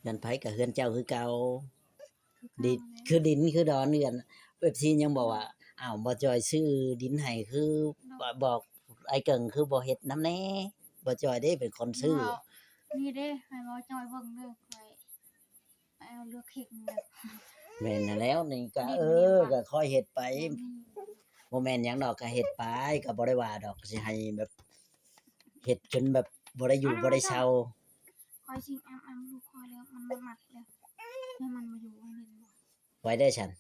ເຮືອນໃຜກໍເຮືອນເຈົ້າຄືເກົ່າ. ດິນຄືດິນຄືດອນເຮືອນ. ເອັຟຊີຍັງບອກວ່າ ອ້າວ ບໍ່ຈ່ອຍຊື້ດິນໃຫ້ ຄືບອກອ້າຍເກິ່ງຄືບໍ່ເຮັດນຳແດ່. ບໍ່ຈ່ອຍເດ້ເປັນຄົນຊື້. ນີ້ເດ້ ໃຫ້ບໍ່ຈ່ອຍເບິ່ງເດີ ຂ້ອຍ ແມ່ນຫັ້ນແຫຼ້ວ ນີ້ກະ ເອີ ກະຄ່ອຍເຮັດໄປ. ບໍ່ແມ່ນຫຍັງດອກ ກະເຮັດໄປ ກະບໍ່ໄດ້ວ່າດອກ ຊິໃຫ້ແບບເຮັດຈົນແບບບໍ່ໄດ້ຢູ່ບໍ່ໄດ້ເຊົາ. ຂ້ອຍຊິອຳໆລູກຂ້ອຍແລ້ວ ມັນບໍ່ມັກແລ້ວ ໃຫ້ມັນມາຢູ່ໂຮງຮຽນ. ໄວ້ເດີຊັ້ນ.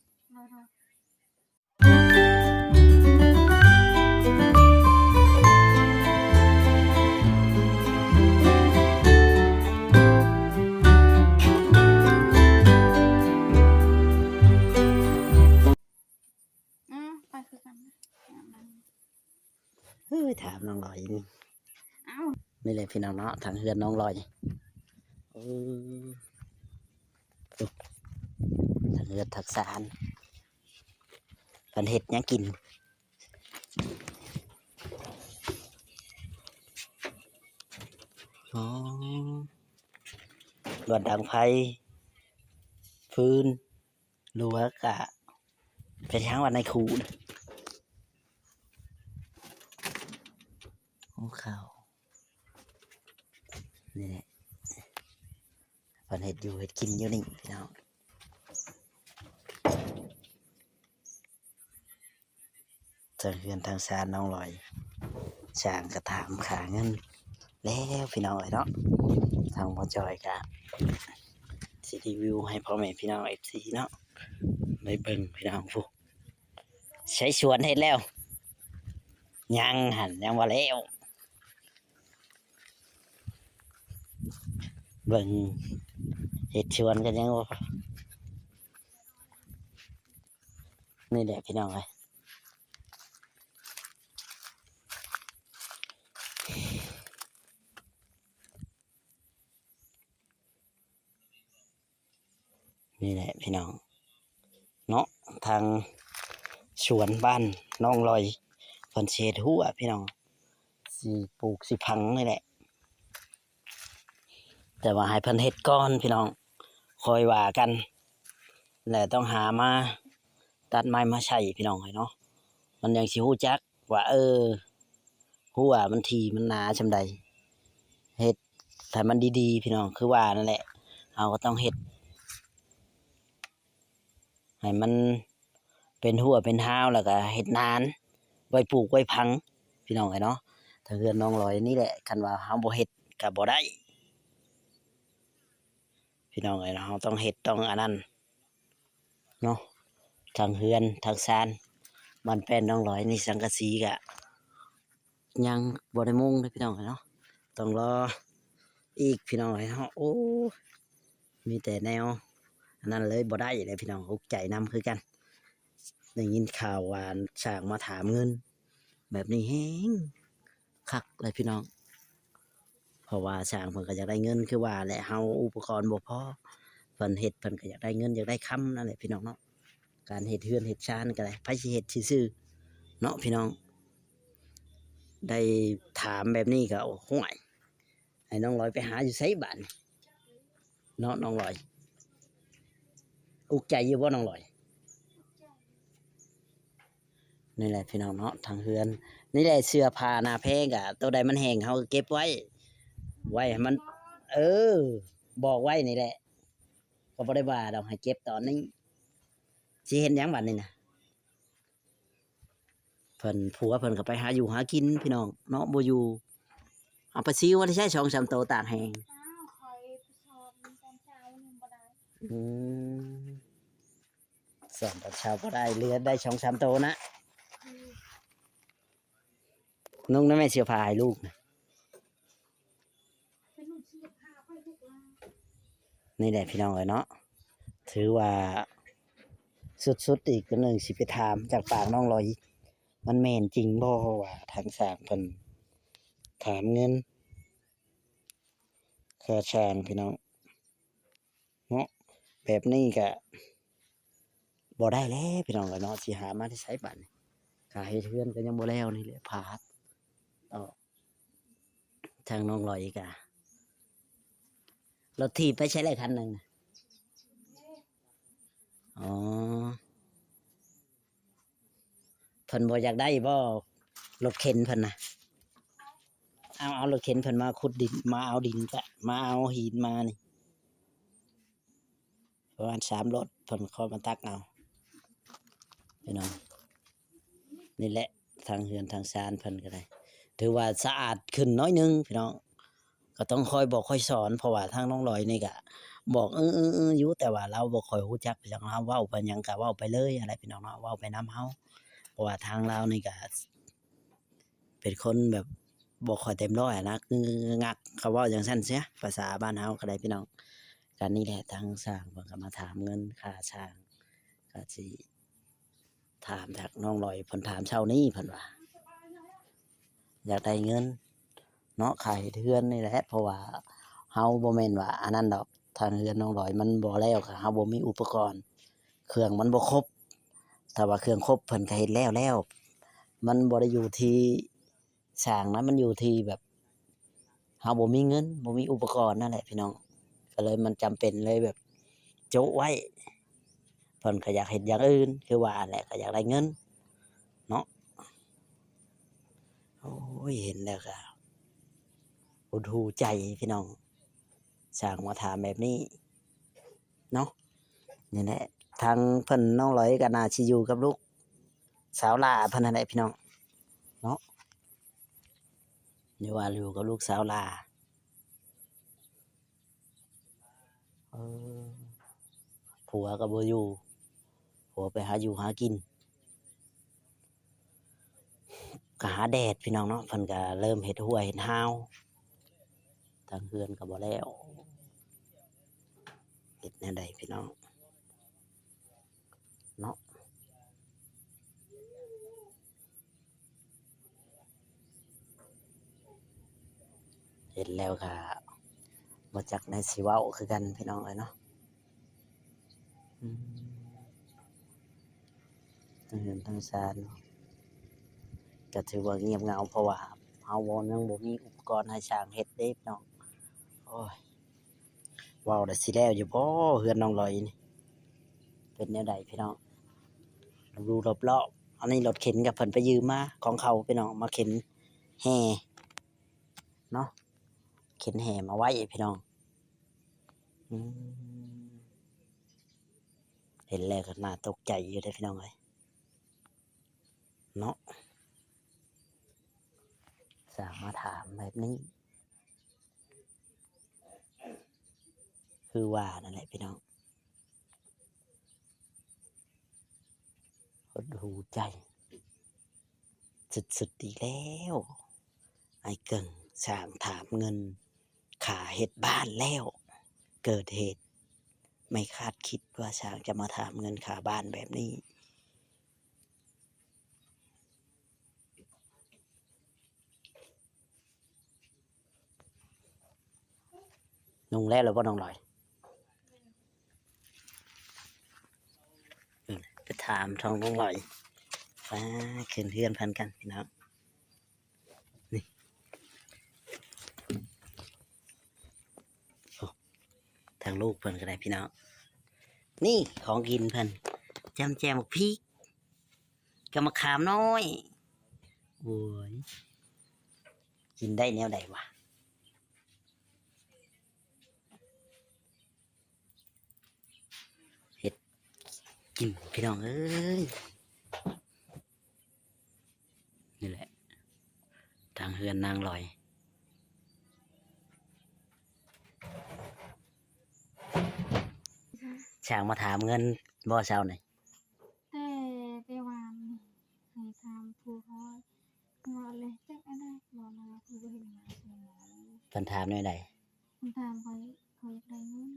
ອ້າວ ໄປຄືກັນນະ. ເອີ ຖາມນ້ອງລອຍນີ້. ອ້າວ ນີ້ແຫຼະພີ່ນ້ອງເນາະ ທາງເຮືອນນ້ອງລອຍ. ເອີ ທາງເຮືອນທາງຊານ ເພິ່ນເຮັດຫຍັງກິນ? ອໍ ລວດດັງໄຟ ຟືນ ຫຼືວ່າກະເປັນຫຍັງວ່າໃນຄູນ ໂອ້ ເຂົ້າ ນີ້ແຫຼະ ເພິ່ນເຮັດຢູ່ເຮັດກິນຢູ່ນີ້ພີ່ນ້ອງ. ທາງເຮືອນທາງຊານນ້ອງລອຍ ຊ່າງກະຖາມຄ່າເງິນແລ້ວພີ່ນ້ອງເອີຍເນາະ. ທາງບໍ່ຈ່ອຍກະຊິຣີວິວໃຫ້ພໍ່ແມ່ພີ່ນ້ອງເອັຟຊີເນາະ ໄດ້ເບິ່ງພີ່ນ້ອງ. ຜູ້ໃຊ້ສວນເຮັດແລ້ວ ຍັງຫັ້ນ ຍັງບໍ່ແລ້ວ. ເບິ່ງເຮັດສວນກັນຍັງບໍ່ ນີ້ແຫຼະພີ່ນ້ອງເອີຍ. ນີ້ແຫຼະພີ່ນ້ອງເນາະ ທາງສວນບ້ານນ້ອງລອຍ ເພິ່ນຊິເຮັດຮົ້ວພີ່ນ້ອງ ຊິປູກຊິຝັງນີ້ແຫຼະ. ແຕ່ວ່າໃຫ້ເພິ່ນເຮັດກ່ອນພີ່ນ້ອງ ຄ່ອຍວ່າກັນ ແລະຕ້ອງຫາມາຕັດໄມ້ມາໃສ່ພີ່ນ້ອງເອີຍເນາະ. ມັນຍັງຊິຮູ້ຈັກວ່າ ເອີ ຮົ້ວມັນຖີ່ມັນໜາສ່ຳໃດ ເຮັດໃຫ້ມັນດີໆພີ່ນ້ອງ. ຄືວ່ານັ້ນແຫຼະ ເຮົາກໍຕ້ອງເຮັດ ໃຫ້ມັນເປັນຮົ້ວເປັນຮາວ ແລ້ວກະເຮັດນານໄວ້ປູກໄວ້ຝັງພີ່ນ້ອງເອີຍເນາະ. ທາງເຮືອນນ້ອງລອຍນີ້ແຫຼະ ຄັນວ່າເຮົາບໍ່ເຮັດກະບໍ່ໄດ້ພີ່ນ້ອງເອີຍເນາະ. ເຮົາຕ້ອງເຮັດຕ້ອງອັນນັ້ນເນາະ. ທາງເຮືອນທາງຊານບ້ານແປ້ນນ້ອງລອຍນີ້ ສັງກະສີກະ ຍັງບໍ່ໄດ້ມຸງເດ້ພີ່ນ້ອງເອີຍເນາະ ຕ້ອງລໍອີກພີ່ນ້ອງເອີຍເນາະ. ໂອ້ ມີແຕ່ແນວອັນນັ້ນເລີຍ ບໍ່ໄດ້ເລີຍພີ່ນ້ອງ ອຸກໃຈນຳຄືກັນ. ໄດ້ຍິນຂ່າວວ່າຊ່າງມາຖາມເງິນແບບນີ້ແຮງຄັກເລີຍພີ່ນ້ອງ ເພາະວ່າຊ່າງເພິ່ນກໍຢາກໄດ້ເງິນຄືວ່າແຫຼະ ເຮົາອຸປະກອນບໍ່ພໍ ເພິ່ນເຮັດເພິ່ນກໍຢາກໄດ້ເງິນຢາກໄດ້ຄຳນັ້ນແຫຼະພີ່ນ້ອງເນາະ. ການເຮັດເຮືອນເຮັດຊານກໍໄດ້ ໃຜຊິເຮັດຊື່ໆເນາະພີ່ນ້ອງ. ໄດ້ຖາມແບບນີ້ກໍ ໂອ້ ຫ້ວຍ ໃຫ້ນ້ອງລອຍໄປຫາຢູ່ໃສບາດນີ້ເນາະ ນ້ອງລອຍ ອຸກໃຈຢູ່ບໍ່ນ້ອງລອຍ? ນີ້ແຫຼະພີ່ນ້ອງເນາະ ທາງເຮືອນນີ້ແຫຼະ ເສື້ອຜ້າໜ້າແພງກະ ໂຕໃດມັນແຫ້ງເຮົາກໍເກັບໄວ້ ໄວ້ໃຫ້ມັນ ເອີ ບອກໄວ້ນີ້ແຫຼະ ກໍບໍ່ໄດ້ວ່າດອກ ໃຫ້ເກັບຕອນນີ້. ຊິເຮັດຫຍັງບາດນີ້ນະ? ເພິ່ນ ຜົວເພິ່ນກໍໄປຫາຢູ່ຫາກິນພີ່ນ້ອງເນາະ ບໍ່ຢູ່. ເອົາປາຊິວໄດ້ໃຊ້ສອງສາມໂຕຕາກແຫ້ງ. ອ້າວ ຂ້ອຍໄປຊ້ອມຕອນເຊົ້ານີ້ບໍ່ໄດ້. ອືມ ຊ້ອມຕອນເຊົ້າບໍ່ໄດ້ ເຫຼືອໄດ້ສອງສາມໂຕນະ. ອືມ ນຸ່ງນະແມ່ ເສື້ອຜ້າໃຫ້ລູກນະ. ນີ້ແຫຼະພີ່ນ້ອງເອີຍເນາະ ຖືວ່າສຸດໆອີກ ອັນໜຶ່ງຊິໄປຖາມຈາກປາກນ້ອງລອຍ ມັນແມ່ນຈິງບໍ່ ວ່າທາງຊ່າງເພິ່ນຖາມເງິນຄ່າຊ່າງພີ່ນ້ອງເນາະ. ແບບນີ້ກະບໍ່ໄດ້ແລ້ວພີ່ນ້ອງເອີຍເນາະ ຊິຫາມາແຕ່ໃສບາດນີ້. ກະເຮັດເຮືອນກໍຍັງບໍ່ແລ້ວນີ້ແຫຼະ ພາດເນາະ. ທາງນ້ອງລອຍກະ ລົດຖີບໄປໃສແລ້ວຄັນໜຶ່ງນະ? ອໍ ເພິ່ນບໍ່ຢາກໄດ້ບໍ່ ລົດເຂັນເພິ່ນນະ? ເອົາ ເອົາລົດເຂັນເພິ່ນມາຂຸດດິນ ມາເອົາດິນກະ ມາເອົາຫີນມານີ້ ປະມານສາມລົດ ເພິ່ນຂໍມາຕັກເອົາ ພີ່ນ້ອງ. ນີ້ແຫຼະ ທາງເຮືອນທາງຊານເພິ່ນກໍໄດ້ ຖືວ່າສະອາດຂຶ້ນໜ້ອຍໜຶ່ງພີ່ນ້ອງ. ກໍຕ້ອງຄອຍບອກຄອຍສອນ ເພາະວ່າທາງນ້ອງລອຍນີ້ກະບອກ ເອີໆໆ ຢູ່ ແຕ່ວ່າລາວບໍ່ຄ່ອຍຮູ້ຈັກ ຈັ່ງເຮົາເວົ້າໄປຫຍັງກະເວົ້າໄປເລີຍຫັ້ນແຫຼະພີ່ນ້ອງເນາະ ເວົ້າໄປນຳເຮົາ. ເພາະວ່າທາງລາວນີ້ກະເປັນຄົນແບບບໍ່ຄ່ອຍເຕັມຮ້ອຍຫັ້ນນະ ງຶກໆ ເຂົາເວົ້າຈັ່ງຊັ້ນເສຍ ພາສາບ້ານເຮົາກໍໄດ້ພີ່ນ້ອງ. ກະນີ້ແຫຼະ ທາງຊ່າງເພິ່ນກໍມາຖາມເງິນຄ່າຊ່າງ ກະຊິ ຖາມຈາກນ້ອງລອຍ ເພິ່ນຖາມເຊົ້ານີ້ ເພິ່ນວ່າຢາກໄດ້ເງິນເນາະ ຄ່າເຮັດເຮືອນນີ້ແຫຼະ ເພາະວ່າເຮົາບໍ່ແມ່ນວ່າອັນນັ້ນດອກ ທາງເຮືອນນ້ອງລອຍມັນບໍ່ແລ້ວ ກໍເຮົາບໍ່ມີອຸປະກອນ ເຄື່ອງມັນບໍ່ຄົບ. ຖ້າວ່າເຄື່ອງຄົບເພິ່ນກໍເຮັດແລ້ວແລ້ວ ມັນບໍ່ໄດ້ຢູ່ທີ່ ສ້າງນະ ມັນຢູ່ທີ່ແບບເຮົາບໍ່ມີເງິນ ບໍ່ມີອຸປະກອນນັ້ນແຫຼະພີ່ນ້ອງ ກໍເລີຍມັນຈຳເປັນເລີຍແບບໂຈະໄວ້. ເພິ່ນກໍຢາກເຮັດຢ່າງອື່ນ ຄືວ່າແຫຼະ ກໍຢາກໄດ້ເງິນເນາະ. ໂອ້ຍ ເຫັນແລ້ວກໍຫົດຫູ່ໃຈພີ່ນ້ອງ ຊ່າງມາຖາມແບບນີ້ ເນາະ. ນີ້ແຫຼະ ທາງເພິ່ນນ້ອງລອຍກໍໜ້າຊິຢູ່ກັບລູກສາວຫຼ້າເພິ່ນຫັ້ນແຫຼະພີ່ນ້ອງເນາະ ຫຼືວ່າຢູ່ກັບລູກສາວຫຼ້າ. ເອີ ຜົວກໍບໍ່ຢູ່ ຜົວໄປຫາຢູ່ຫາກິນ. ກະຫາແດດພີ່ນ້ອງເນາະ ເພິ່ນກະເລີ່ມເຮັດຮົ້ວເຮັດຮາວ ທາງເຮືອນກະບໍ່ແລ້ວ ເຮັດແນວໃດພີ່ນ້ອງເນາະ. ເຫັນແລ້ວກະບໍ່ຈັກແນວຊິເວົ້າຄືກັນພີ່ນ້ອງເອີຍເນາະ. ອືມ ທັງເຮືອນທັງຊານ ກໍຖືວ່າງຽບເຫງົາ ເພາະວ່າເຮົາບໍ່ ຍັງບໍ່ມີອຸປະກອນໃຫ້ຊ່າງເຮັດເດ້ພີ່ນ້ອງ. ໂອ້ຍ ເວົ້າແລ້ວຊິແລ້ວຢູ່ບໍ່ ເຮືອນນ້ອງລອຍນີ້ ເປັນແນວໃດພີ່ນ້ອງ? ດູລອບໆ ອັນນີ້ລົດເຂັນກໍເພິ່ນໄປຢືມມາຂອງເຂົາພີ່ນ້ອງ ມາເຂັນແຮ່ເນາະ ເຂັນແຮ່ມາໄວ້ພີ່ນ້ອງ. ອືມ ເຫັນແລ້ວກໍໜ້າຕົກໃຈຢູ່ເດ້ພີ່ນ້ອງເອີຍເນາະ ຊ່າງມາຖາມແບບນີ້ ຄືວ່ານັ້ນແຫຼະພີ່ນ້ອງ ຫົດຫູ່ໃຈສຸດໆ ອີກແລ້ວ ອ້າຍເກິ່ງ ຊ່າງຖາມເງິນຄ່າເຮັດບ້ານແລ້ວ ເກີດເຫດ ໄມ່ຄາດຄິດວ່າຊ່າງຈະມາຖາມເງິນຄ່າບ້ານແບບນີ້. ນຸ່ງແລ້ວແລ້ວບໍ່ນ້ອງລອຍ? ເອີ ໄປຖາມທາງນ້ອງລອຍ. ປ້າ ຂຶ້ນເຮືອນພັນກັນພີ່ນ້ອງ. ນີ້ ໂອ້ ທາງລູກເພິ່ນກໍໄດ້ພີ່ນ້ອງ. ນີ້ຂອງກິນເພິ່ນ ຈ້ຳແຈ່ວໝາກພິກ ກັບໝາກຂາມນ້ອຍ. ໂອ້ຍ ກິນໄດ້ແນວໃດວະ? ເຮັດກິນພີ່ນ້ອງເອີຍ. ນີ້ແຫຼະ ທາງເຮືອນນາງລອຍ. ຊ່າງມາຖາມເງິນບໍ່ເຊົ້ານີ້? ແຕ່ ແຕ່ວານນີ້ ໃຫ້ຖາມຜູ້ເຂົາ ເວົ້າແລ້ວຈັກອັນໃດ ເວົ້າມາຜູ້ບໍ່ເຫັນມາ. ເພິ່ນຖາມແນວໃດ? ເພິ່ນຖາມຂ້ອຍ ຂ້ອຍຢາກໄດ້ເງິນ.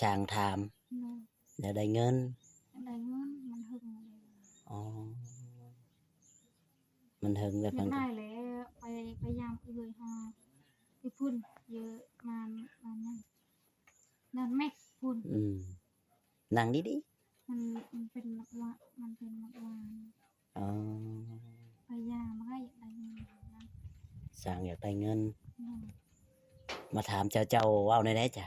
ຊ່າງຖາມ ໂດຍ ຢາກໄດ້ເງິນ ຢາກໄດ້ເງິນ ມັນເຫິງແລ້ວ. ອໍ ມັນເຫິງແລ້ວ ເພິ່ນ ຢາກໄດ້ແລ້ວ ໄປ ໄປຢາມເອື້ອຍຫາ ຢູ່ພຸ້ນ ຢູ່ບ້ານ ບ້ານຫຍັງ ບ້ານແມັກພຸ້ນ. ອືມ ນັ່ງດີໆ ມັນ ມັນເປັນໝາກຫວານ ມັນເປັນໝາກຫວານ. ອໍ ພະຍາມາໃຫ້ຢາກໄດ້ເງິນນະ ຊ່າງຢາກໄດ້ເງິນ. ໂດຍ ມາຖາມເຈົ້າ ເຈົ້າເວົ້າແນວໃດຈະ?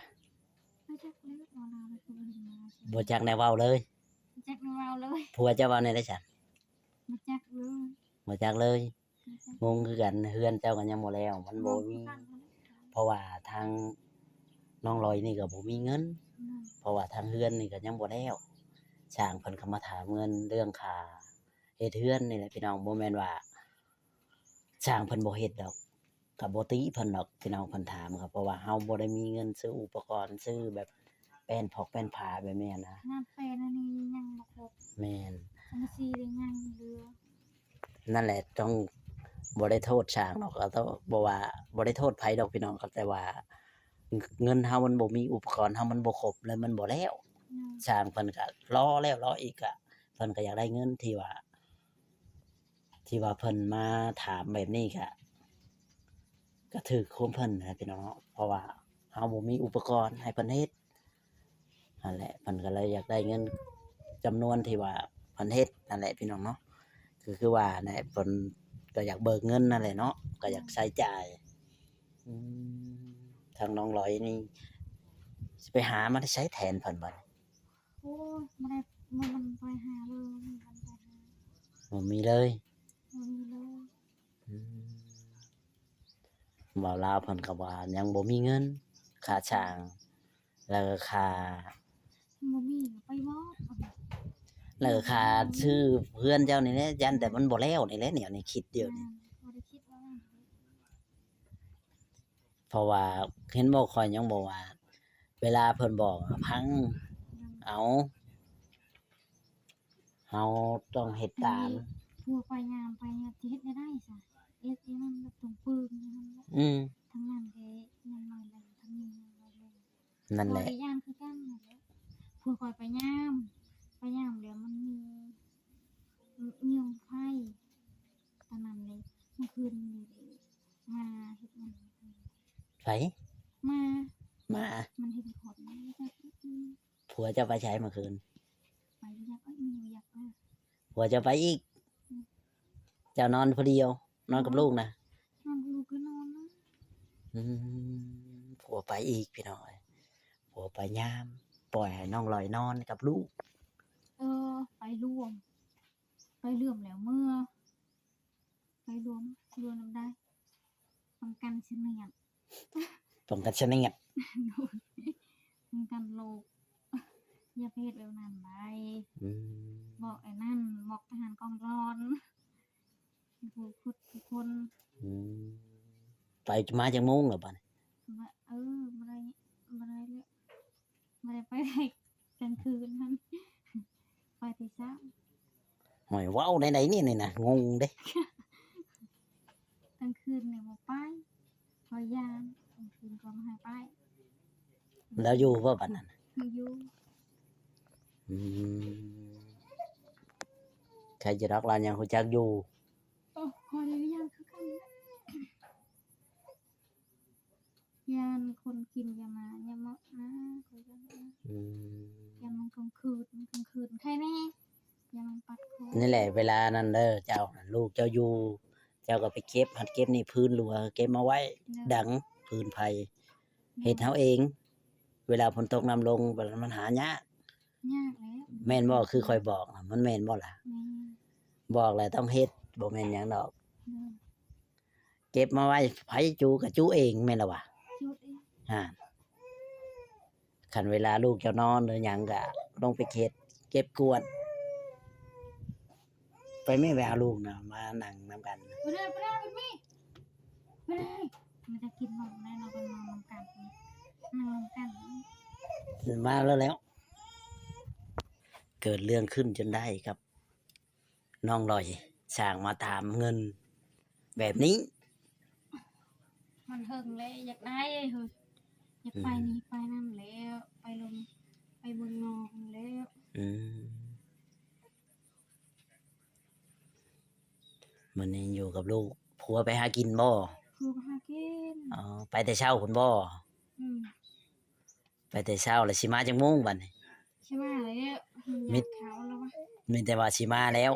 ບໍ່ຈັກແນວເວົ້າເລີຍ. ບໍ່ຈັກແນວເວົ້າເລີຍ. ຜົວເຈົ້າເວົ້າແນວໃດຊັ້ນ? ບໍ່ຈັກເລີຍ. ບໍ່ຈັກເລີຍ. ບໍ່ຈັກ. ງົງຄືກັນ, ເຮືອນເຈົ້າກໍຍັງບໍ່ແລ້ວ, ມັນບໍ່ມີ, ເພາະວ່າທາງນ້ອງລອຍນີ້ກໍບໍ່ມີເງິນ, ເພາະວ່າທາງເຮືອນນີ້ກໍຍັງບໍ່ແລ້ວ. ຊ່າງເພິ່ນກໍມາຖາມເງິນເລື່ອງຄ່າເຮັດເຮືອນນີ້ແຫຼະພີ່ນ້ອງ, ບໍ່ແມ່ນວ່າ ຊ່າງເພິ່ນບໍ່ເຮັດດອກ, ກໍບໍ່ຕິເພິ່ນດອກພີ່ນ້ອງ, ເພິ່ນຖາມກໍເພາະວ່າເຮົາບໍ່ໄດ້ມີເງິນຊື້ອຸປະກອນ, ຊື້ແບບແປ້ນຜອກແປ້ນຜາແບບນີ້ນະ. ຂະໜາດແປ້ນອັນນີ້ຍັງບໍ່ຄົບ. ແມ່ນ. ສັງກະສີນີ້ຍັງເຫຼືອ. ນັ້ນແຫຼະ, ຕ້ອງ ບໍ່ໄດ້ໂທດຊ່າງດອກ, ກໍຕ້ອງ ບໍ່ວ່າ ບໍ່ໄດ້ໂທດໃຜດອກພີ່ນ້ອງ, ກໍແຕ່ວ່າເງິນເຮົາມັນບໍ່ມີ, ອຸປະກອນເຮົາມັນບໍ່ຄົບ ແລ້ວມັນບໍ່ແລ້ວ. ແມ່ນ. ຊ່າງເພິ່ນກໍລໍແລ້ວລໍອີກ, ກໍ ເພິ່ນກໍຢາກໄດ້ເງິນທີ່ວ່າ ທີ່ວ່າເພິ່ນມາຖາມແບບນີ້ກະ ກະຖືກຄວາມເພິ່ນນະພີ່ນ້ອງເນາະ, ເພາະວ່າເຮົາບໍ່ມີອຸປະກອນໃຫ້ເພິ່ນເຮັດຫັ້ນແຫຼະ, ເພິ່ນກໍເລີຍຢາກໄດ້ເງິນຈຳນວນທີ່ວ່າເພິ່ນເຮັດນັ້ນແຫຼະພີ່ນ້ອງເນາະ. ກໍຄືວ່າແຫຼະ ເພິ່ນກໍຢາກເບີກເງິນນັ້ນແຫຼະເນາະ, ກໍຢາກໃຊ້ຈ່າຍ. ອືມ ທາງນ້ອງລອຍນີ້ຊິໄປຫາມາແຕ່ໃສແທນເພິ່ນບັດນີ້? ໂອ້ຍ ບໍ່ໄດ້ ບໍ່ ມັນບໍ່ໄດ້ຫາເລີຍ ມັນບໍ່ໄດ້ຫາ ບໍ່ມີເລີຍ ບໍ່ມີເລີຍ. ອືມ ເວົ້າລາວເພິ່ນກໍວ່າຍັງບໍ່ມີເງິນ ຄ່າຊ່າງ ແລ້ວກໍຄ່າ ບໍ່ມີກໍໄປວອກ ແລ້ວກໍຄ່າຊື້ເຮືອນເຈົ້ານີ້ແຫຼະ ຢ້ານແຕ່ມັນບໍ່ແລ້ວນີ້ແຫຼະ ແນວນີ້ຄິດຢູ່ນີ້ ແມ່ນ ບໍ່ໄດ້ຄິດວ່າ ເພາະວ່າເຫັນບໍ່ ຂ້ອຍຍັງບອກວ່າ ເວລາເພິ່ນບອກອະຟັງເອົາ ເຮົາຕ້ອງເຮັດຕາມ. ຜົວໄປຍາມໄປ ຊິເຮັດແນວໃດຊະ ເຮັດອັນນັ້ນຕ້ອງປຶງອັນນັ້ນ ອືມ ທາງນັ້ນແທ້ ຍັງນ້ອຍແລ້ວ ທາງນີ້ຍັງນ້ອຍແລ້ວ ນັ້ນແຫຼະ ຂ້ອຍຢ້ານຄືກັນນັ້ນແຫຼະ ຜົວຂ້ອຍໄປຍາມ ໄປຍາມແລ້ວມັນມີ ມີ ມີໄຟ ຕອນນັ້ນເລີຍ ມື້ຄືນນີ້ເລີຍ ມາເຮັດງານ ໃຜ? ມາ ມາ ມັນເຫັນຄົນ ຜົວເຈົ້າໄປໃສມື້ຄືນ? ໄປວຽກ ເອີຍ ມີວຽກ ເອີ ຜົວເຈົ້າໄປອີກ? ອືມ ເຈົ້ານອນຜູ້ດຽວ ນອນກັບລູກນະ? ນອນກັບລູກກໍນອນນະ. ອືມ ຜົວໄປອີກ ພີ່ນ້ອງເອີຍ ຜົວໄປຍາມ ປ່ອຍໃຫ້ນ້ອງລອຍນອນກັບລູກ. ເອີ ໄປລວມ ໄປລວມແລ້ວເມືອ ໄປລວມ ລວມນຳໃດ ປ້ອງກັນສະເໜຽດ ປ້ອງກັນສະເໜຽດ ໂດຍ ປ້ອງກັນໂລກ ຢ່າໄປເຮັດແບບນັ້ນໄດ໋. ອືມ ບອກໄອ້ນັ້ນ ບອກທະຫານກອງລອນ ຜູ້ຂຸດຜູ້ຄົນ. ອືມ ໄປມາຈັກໂມງແລ້ວບາດນີ້? ເອີ ບໍ່ໄດ້ ບໍ່ໄດ້ແລ້ວ ບໍ່ໄດ້ໄປ ກາງຄືນຫັ້ນ ໄປແຕ່ເຊົ້າ. ໂອ້ຍ ເວົ້າແນວໃດນີ້ ນີ້ນະ ງົງເດ້. ກາງຄືນນີ້ບໍ່ໄປ ຂ້ອຍຢ້ານ ກາງຄືນກໍບໍ່ໃຫ້ໄປ. ແລ້ວຢູ່ບໍ່ບາດນັ້ນ? ບໍ່ຢູ່. ອືມ ໃຄຈະດອກ ລາວຍັງຮູ້ຈັກຢູ່. ໂອ້ ຂ້ອຍກໍຢ້ານຄືກັນ ຢ້ານຄົນກິນຢາໝາຢາເມາະນະ ຂ້ອຍຢ້ານ. ອືມ ຢ້ານມັນກາງຄືນ ກາງຄືນໃຄແນ່ ຢ້ານມັນປັດຄໍ. ນີ້ແຫຼະ ເວລານັ້ນເດີ ເຈົ້າ ລູກເຈົ້າຢູ່ ເຈົ້າກໍໄປເກັບຫັ້ນເກັບນີ້ ພື້ນລົວເກັບມາໄວ້ ເດີ ດັງ ພື້ນໄຟ ເຮັດເຮົາເອງ. ເວລາຝົນຕົກນ້ຳລົງ ມັນຫາຍາກ ຍາກແລ້ວ. ແມ່ນບໍ່? ຄືຂ້ອຍບອກນະ ມັນແມ່ນບໍ່ລະ? ແມ່ນ. ບອກແລ້ວຕ້ອງເຮັດ ບໍ່ແມ່ນຫຍັງດອກ. ແມ່ນ. ເກັບມາໄວ້ ໃຜຈູກໍຈູເອງ ແມ່ນລະວະ? ຈູເອງ. ຫັ້ນ ຄັນເວລາລູກເຈົ້ານອນ ຫຼືຫຍັງກໍລົງໄປເຮັດ ເກັບກວາດ. ໄປແມ່ ໄປຫາລູກນະ ມານັ່ງນຳກັນ. ໄປເລີຍ ໄປເລີຍ ໄປເລີຍ ໄປເລີຍ. ມັນຈະກິນນອນໄດ້ເນາະ ໄປນອນນຳກັນ ນັ່ງນຳກັນ. ມາແລ້ວ ແລ້ວ ເກີດເລື່ອງຂຶ້ນຈົນໄດ້ກັບນ້ອງລອຍ ຊ່າງມາຖາມເງິນແບບນີ້. ມັນເຖິງແລ້ວ ຢາກໄດ້ເຮີ້ຍ ຢາກໄປ ອືມ ນີ້ໄປນັ້ນແລ້ວ ໄປລົງ ໄປເມືອງນອກແລ້ວ. ອືມ ມື້ນີ້ຢູ່ກັບລູກ. ຜົວໄປຫາກິນບໍ່? ຜົວໄປຫາກິນ. ອໍ ໄປແຕ່ເຊົ້າພຸ້ນບໍ່? ອືມ ໄປແຕ່ເຊົ້າແລ້ວ ຊິມາຈັກໂມງບັດນີ້? ຊິມາແລ້ວ ມີ ເຂົາແລ້ວວະ ມີແຕ່ວ່າຊິມາແລ້ວ.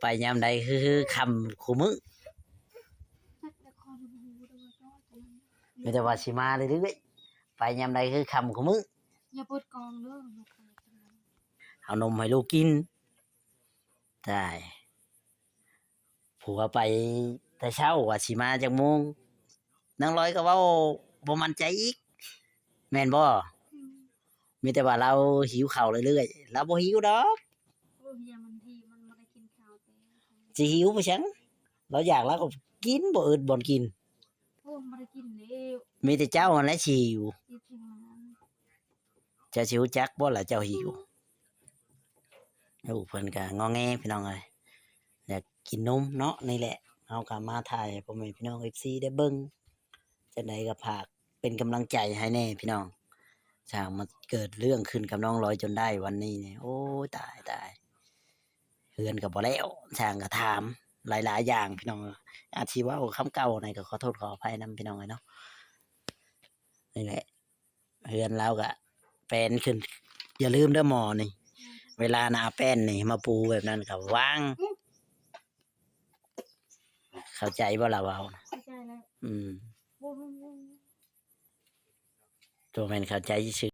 ໄປຍາມໃດຄື ຄືຄ່ຳຄູ່ມື້? ຈັກແຕ່ຂ້ອຍບໍ່ຮູ້ເດີວ່າຈອດ ມີແຕ່ວ່າຊິມາເລື້ອຍໆ. ໄປຍາມໃດຄືຄ່ຳຄູ່ມື້? ຢ່າເປີດກ້ອງເດີ ເອົານົມໃຫ້ລູກກິນ. ຕາຍ ຜົວໄປແຕ່ເຊົ້າວ່າຊິມາຈັກໂມງ ນາງລອຍກໍເວົ້າບໍ່ໝັ້ນໃຈອີກ ແມ່ນບໍ່? ອືມ ມີແຕ່ວ່າລາວຫິວເຂົ້າເລື້ອຍໆ ລາວບໍ່ຫິວດອກ. ໂອ້ຍ ມັນຫິວ ມັນບໍ່ໄດ້ກິນເຂົ້າແຕ່ ຊິຫິວໄປຫຍັງ? ລາວຢາກລາວກໍກິນ ບໍ່ອຶດບ່ອນກິນ. ໂອ້ ບໍ່ໄດ້ກິນແລ້ວ ມີແຕ່ເຈົ້າຫັ້ນແຫຼະຊິຫິວ. ເຈົ້າຊິຮູ້ຈັກບໍ່ລະເຈົ້າຫິວ? ລູກເພິ່ນກະງໍແງພີ່ນ້ອງເອີຍ ຢາກກິນນົມເນາະ. ນີ້ແຫຼະ ເຮົາກະມາຖ່າຍໃຫ້ພໍ່ແມ່ພີ່ນ້ອງເອັຟຊີໄດ້ເບິ່ງ. ຈັ່ງໃດກໍຝາກເປັນກຳລັງໃຈໃຫ້ແດ່ພີ່ນ້ອງ. ຊ່າງມາເກີດເລື່ອງຂຶ້ນກັບນ້ອງລອຍຈົນໄດ້ວັນນີ້ນີ້ ໂອ້ຍ ຕາຍ ຕາຍ. ເຮືອນກໍບໍ່ແລ້ວ ຊ່າງກໍຖາມຫຼາຍໆຢ່າງພີ່ນ້ອງ. ອາດຊິເວົ້າຄຳເກົ່າໃດກໍຂໍໂທດຂໍອະໄພນຳພີ່ນ້ອງເອີຍເນາະ. ນີ້ແຫຼະ ເຮືອນລາວກະແປນຂຶ້ນ. ຢ່າລືມເດີໝໍນີ້ ເວລານາແປ້ນນີ້ມາປູແບບນັ້ນກະວາງ. ເຂົ້າໃຈບໍ່ລາວເວົ້ານະ? ເຂົ້າໃຈແລ້ວ. ອືມ ບໍ່ ບໍ່ ບໍ່ ບໍ່ແມ່ນເຂົ້າໃຈຊື່